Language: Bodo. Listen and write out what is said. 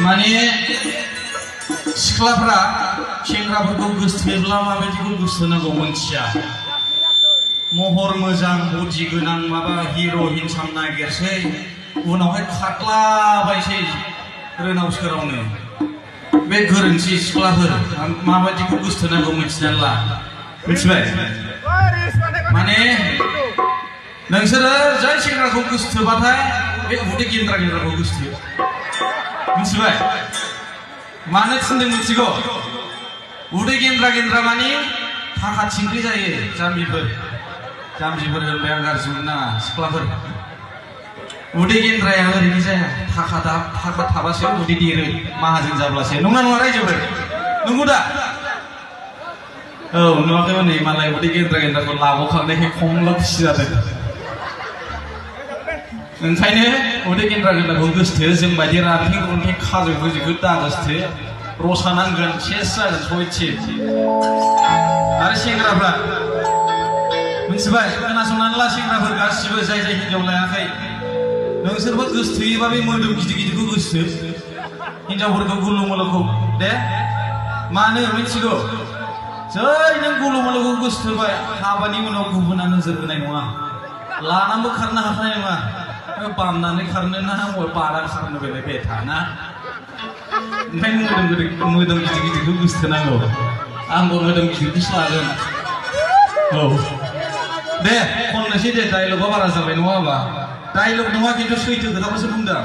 माने सिख्लाफ्रा सेंग्राफोरखौ गोसथोब्ला माबायदिखौ गोसथोनांगौ मोनथिया महर मोजां बुद्धि गोनां माबा हिर' हिनसाम नागिरसै उनावहाय खारलाबायसै रोनाव सोरावनो बे गोरोन्थि सिख्लाफोर माबायदिखौ गोसथोनांगौ मिथिनानै ला मिथिबाय माने नोंसोरो जाय सेंग्राखौ गोसथोबाथाय बे उदै गेन्द्रा गेन्द्राखौ गोसथो मिथिबाय मानो थिनदों मिथिगौ उदै गेन्द्रा गेन्द्रा माने थाखा थिंख्रि जायो जाम्बिफोर होनबाय आं गाज्रि मोना सिख्लाफोर उदै गेन्द्राया ओरैनो जाया थाखा थाबासो उदै देरो माहाजोन जाब्लासो नंना नङा रायजोफोर नंगौ दा औ नुवाखै हनै मालाय उदै गेन्द्रा गेन्द्राखौ लाबोखांनायखाय खमला खुसि जादों ओंखायनो उदै गेन्द्रा गेन्द्राखौ गोसथो जों बायदि रानथें रुनथें खाजो गोजोखौ दागोसथो रसा नांगोन सेस जागोन सयथि आरो सेंग्राफ्रा मिथिबाय खोनासंनानै ला सेंग्राफोर गासिबो जाय हिनजाव लायाखै नोंसोरबो गोसथोयोबा बे मोदोम गिदिर गिदिरखौ गोसथो हिनजावफोरखौ गुलु मुलुखौ दे मानो मिथिगौ जै नों गुलु मुलुखौ गोसथोबाय हाबानि उनाव गुबुना नोजोर होनाय नङा लानानैबो खारनो हाखानाय नङा बामनानै खारनो ना बारा खारनो बेलाय बेथा ना ओंखायनो मोदोम गिदिर गिदिरखौ गोसथोनांगौ आंबो मोदोम गिदिरखौसो लागोन औ दे खननोसै दे डायलगा बारा जाबाय नङा होमबा डायलग नङा खिन्थु सैथो खोथाखौसो बुंदों